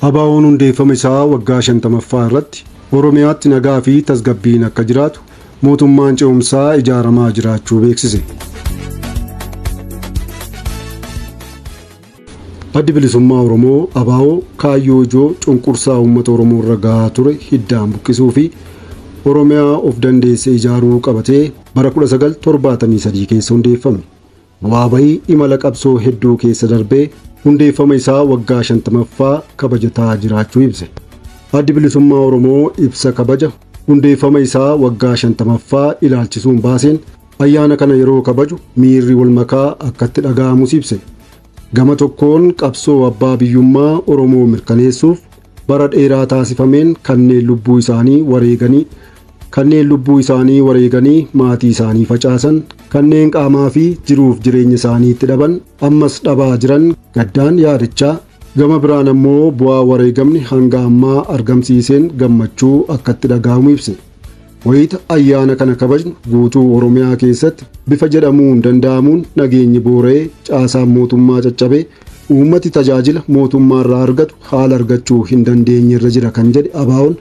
ABO'n hundeeffama isaa waggaa 50ffaa irratti Oromiyaatti nagaa fi tasgabbiin akka jiraatu mootummaan ce'umsaa ijaaramaa jiraachuu beeksise. Addi Bilisummaa Oromoo ABO kaayyoo ijoo cunqursaa uummata Oromoo irra gahaa ture hiddaan buqqisuu fi Oromiyaa of dandeesse ijaaruu qabatee bara 1973 keessa hundeeffame. Bu'aa bahii imala qabsoo hedduu keessa darbee hundeeffama isaa waggaa 50ffaa kabajataa jiraachuu ibse. Addi Bilisummaa Oromoo ibsa kabaja hundeeffama isaa waggaa 50ffaa ilaalchisuun baaseen ayyaana kana yeroo kabaju miirri walmakaa akkatti dhaga'amus ibse. Gama tokkoon qabsoo abbaa biyyummaa Oromoo mirkaneessuuf bara dheeraa taasifameen kanneen lubbuu isaanii wareeganii maatii isaanii facaasan kanneen qaamaa fi jiruuf jireenya isaanii itti dhaban ammas dhabaa jiran gaddaan yaadachaa gama biraan ammoo bu'aa wareegamni hanga ammaa argamsiiseen gammachuu akkatti dhaga'amu ibse. Wayita ayyaana kana kabajnu guutuu Oromiyaa keessatti bifa jedhamuun danda'amuun nageenyi boora'ee caasaan mootummaa caccabee uummati tajaajila mootummaarraa argatu haala argachuu hin dandeenye irra jira kan jedhe ABO'n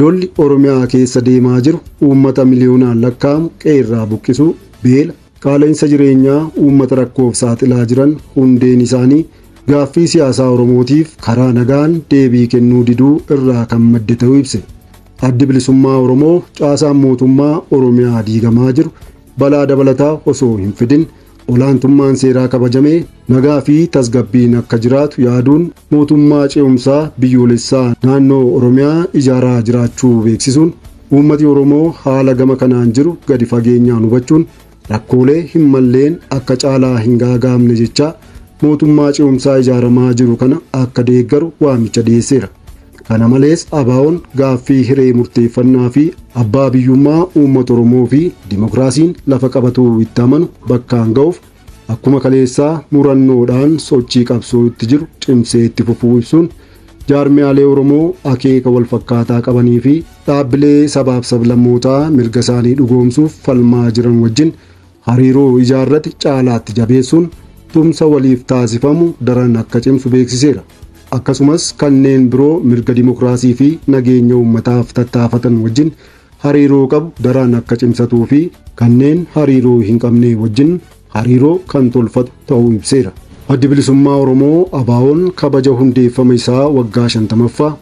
lolli Oromiyaa keessa deemaa jiru uummata miliyoonaan lakkaa'amu qeerraa buqqisuu beela qaala'insa jireenyaa uummata rakkoof saaxilaa jiran hundeen isaanii gaaffii siyaasaa Oromootiif karaa nagaan deebii kennuu diduu irraa kan madde ta'uu ibse. Addi Bilisummaa Oromoo caasaan mootummaa Oromiyaa diigamaa jiru balaa dabalataa osoo hin fidin olaantummaan seeraa kabajamee nagaa fi tasgabbiin akka jiraatu yaaduun mootummaa ce'umsaa biyyoolessaa naannoo Oromiyaa ijaaraa jiraachuu beeksisuun uummati Oromoo haala gama kanaan jiru gadi fageenyaan hubachuun rakkoolee hin malleen akka caalaa hin gaagaamne jecha mootummaa ce'umsaa ijaaramaa jiru kana akka deeggaru waamicha dhiyeesseera. Kana malees ABO'n gaaffii hiree murteeffannaa fi abbaa biyyummaa uummata Oromoo fi dimokiraasiin lafa qabatu itti amanu bakkaan ga'uuf akkuma kaleessaa murannoodhaan sochii qabsoo itti jiru cimsee itti fufuu ibsuun jaarmiyaalee Oromoo akeeka wal fakkaataa qabanii fi dhaabbilee sabaaf sablammootaa mirga isaanii dhugoomsuuf falmaa jiran wajjin hariiroo ijaarrate caalaatti jabeessuun tumsa waliif taasifamu daran akka cimsu beeksiseera. Akkasumas kanneen biroo mirga dimokiraasii fi nageenya uummataaf tattaafatan wajjin hariiroo qabu daran akka cimsatuu fi kanneen hariiroo hin qabne wajjin hariiroo kan tolfatu ta'uu ibseera. Addi Bilisummaa Oromoo ABO'n kabaja hundeeffama isaa waggaa 50ffaa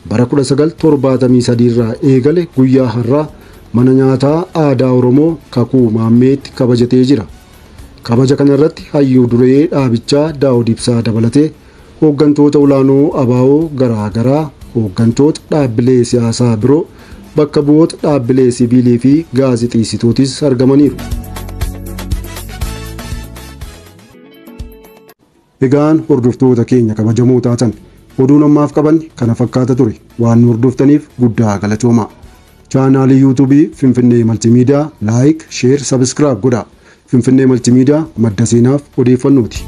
bara 1973 irraa eegale guyyaa har'aa mana nyaataa aadaa Oromoo Kakuu Maammeetti kabajatee jira. Kabaja kanarratti hayyuu duree dhaabichaa Daawud Ibsaa dabalatee hooggantoota olaanoo ABO garaa garaa, hooggantoota dhaabbilee siyaasaa biroo, bakka bu'oota dhaabbilee siviilii fi gaazexeessitootis argamaniiru. Egaan hordoftoota keenya kabajamoo taatan oduun ammaaf qabanne kana fakkaata ture. Waan nu hordoftaniif guddaa galatoomaa. Chaanaalii yuutuubii Finfinnee Maltiimiidiyaa laayik, sheer, sabiskiraayib godhaa. Finfinnee Maltiimiidiyaa madda seenaaf odeeffannooti.